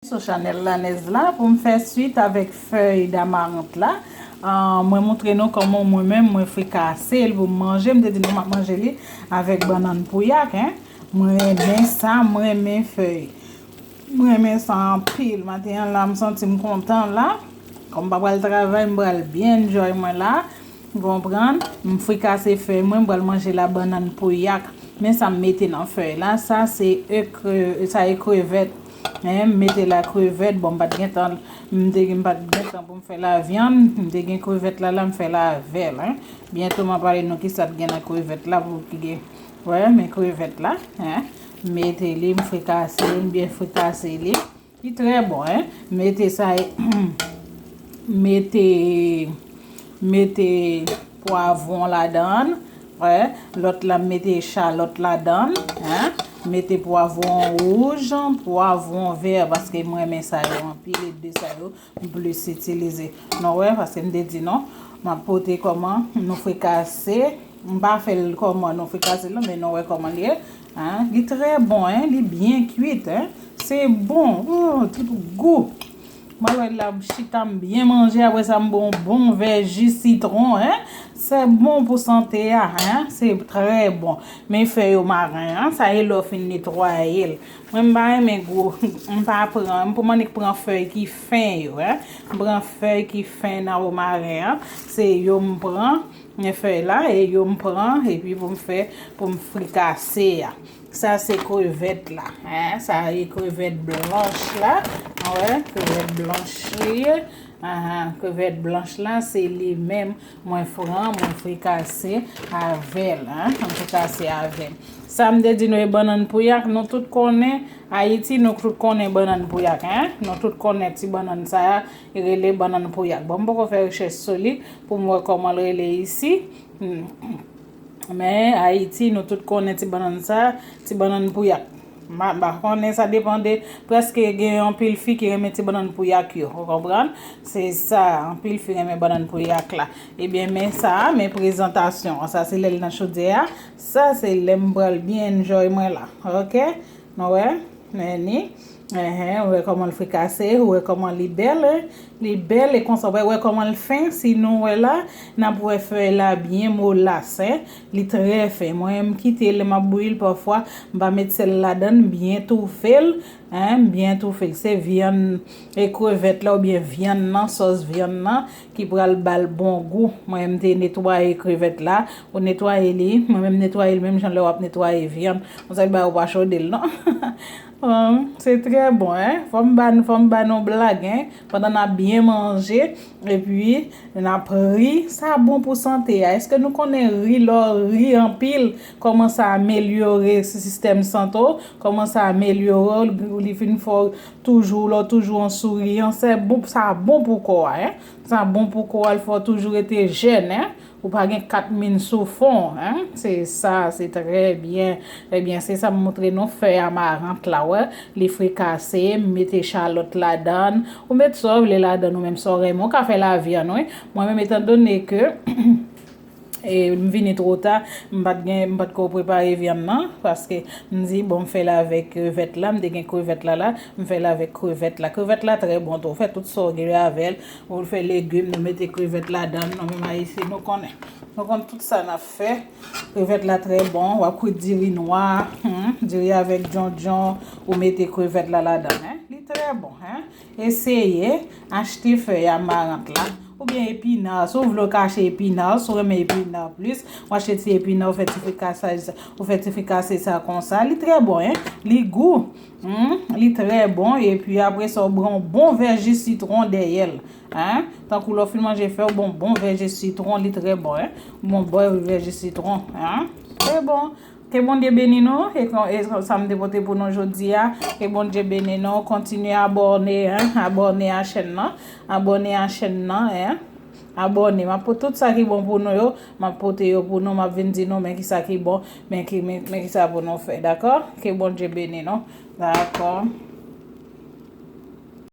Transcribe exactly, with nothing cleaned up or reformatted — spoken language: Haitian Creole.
Sou chanèl Lanez la pou m fè swit avèk fèy damarant la. Ah, mwen montre nou kòman mwen menm mwen frikase l pou m manje. M te di nou m ap manje li avèk bannann pouyak, en. Mwen renmen sa, mwen renmen fèy. Mwen renmen sa anpil. Maten an la, m santi m kontan la. Kòm m pa pral travay, m pral byen enjoy mwen la. Ou konprann? M frikase fèy mwen, m pral manje la bannann pouyak. Men sa m mete nan fèy la, sa se ekre, sa e krevèt. Hein, m mete la krevèt, bon, m pa t gen tan, m te, m pa t gen tan pou m fè la vyann, m te gen krevèt la, la m fè la avè l, hein. Byento m a pale nou ki sa t gen nan krevèt la pou ki gen, wè, men krevèt la, hein. M mete li, m frikase li, m byen frikase li. Li trè bon, hein. Mete sa, mete, mete pwavwon ladan l. Wè, lòt la m mete echalòt ladan l, hein. Mete pwavwon wouj, pwavwon vè, paske mwen renmen sa yo anpil, e de sa yo m plis itilize. Nou wè, paske m te di nou, m ap pote kòman nou frikase. M pa fè l kòman nou frikase l, men nou wè kòman li ye. Hein? Li trè bon, hein? Li byen kwit, hein? Se bon. Oh, tout gou. Mwen wè la, m chita, m byen manje. Apre sa, m bon bon vè ji sitwon, hein? Se bon pou sante a, hein? Se trè bon. Men fèy maren an, sa e lè w fin netwaye l. Mwen, m pa renmen gwo, m pa pran, m pou m annik pran fèy ki fen yo, hein? M pran fèy ki fen nan womaren an. Se yo m pran, men fèy la, e yo m pran, epi pou m fè, pou m frikase a. Sa se krevèt la, hein? Sa e krevèt blanch la. Wè, krevèt blanch li ye. Ahan, krevèt blanch la, se li menm mwen fran, mwen frikase avè l, hein? Mwen frikase avè l. Sa m te di nou e bannann pouyak, nou tout konnen, Ayiti, nou tout konnen bannann pouyak, hein? Nou tout konnen ti bannann sa a, li rele bannann pouyak. Bon, m poko fè rechèch sou li pou m wè kòman l rele isi. Hmm. Men, Ayiti, nou tout konnen ti bannann sa, ti bannann pouyak. M pa, m pa konnen, sa depann de, prèske gen anpil fi ki renmen ti bannann pouyak yo, ou konprann? Se sa, anpil fi renmen bannann pouyak la. Ebyen, men sa, men prezantasyon an, sa se lè l nan chodyè a, sa se lè m pral byen enjoy mwen la, oke? Nou wè? Men ni, enhen, ou wè kòman l frikase, ou wè kòman li bèl, hein? Li bèl, e konsa, wè, wè kòman l fen, si nou wè la, n ap wè fèy la byen molas, hein? Li trè fen. Mwen, m kite l, m ap bouyi l pafwa, m pa met sèl ladan l, m byen toufe l, hein? M byen toufe l. Se vyann, e krevèt la oubyen vyann nan, sòs vyann nan, ki pral ba l bon gou. Mwen, m te netwaye krevèt la. Ou netwaye li, mwen menm netwaye l menm jan lè w ap netwaye vyann. Konsa, li ba ou pa chode l, non? Hum, se trè bon, hein? Fò m ba, fò m ba nou blag, hein? Pandan n ap byen manje, epi n ap ri, sa bon pou sante a. Èske nou konnen ri, lè w ri anpil, kòman sa amelyore sistèm sante w? Kòman sa amelyore w? Li vin fè w toujou, lè w toujou an souriyan, se bon, sa bon pou kò a, hein? Sa bon pou kò a, l fè w toujou rete jèn, hein? Ou pa gen kat min sou fon, hein? Se sa, se trè byen. Ebyen, se sa m montre nou fèy amarant la, wè. Li frikase, m mete echalòt ladan l. Ou met sa w vle ladan l, ou menm sa w renmen. Ou ka fè lavyann, wi. Mwen menm, etandone ke e, m vini two ta, m pa t gen, m pa t ko prepare vyann nan, paske m di, bon, m fè l avèk krevèt la, m te gen krevèt la la, m fè l avèk krevèt la. Krevèt la trè bon tou, ou fè tout sa w gen avè l, ou fè legim, nou mete krevèt ladan l, nou menm Ayisyen, nou konnen. Nou konn tout sa n ap fè. Krevèt la trè bon, w ap kwit diri nwa, hmm, diri avèk djondjon, ou mete krevèt la ladan l, hein. Li trè bon, hein. Eseye achte fèy amarant la, oubyen epina, si w vle w ka achte epina, si w renmen epina plis, ou achte ti epina, ou fè ti frikasaj, ou fè ti frikase sa konsa. Li trè bon, hein. Li gou. Hmm, li trè bon. Epi apre sa, ou pran yon bon vè ji sitwon dèyè l. Hein? Tankou lè w fin manje fèy, ou bon, bon vè ji sitwon, li trè bon, hein? Bon, bon vè ji sitwon, hein? Trè bon. Ke Bondye beni nou, e kon, e kon sa m te pote pou nou jodi a. Ke Bondye beni nou, kontinye abòne, hein, abòne a chèn nan, abòne a chèn nan, hein, abòne. M ap pote tout sa ki bon pou nou yo, m ap pote yo pou nou, m ap vin di nou men ki sa ki bon, men ki, men, men ki sa pou nou fè, dakò? Ke Bondye beni nou, dakò?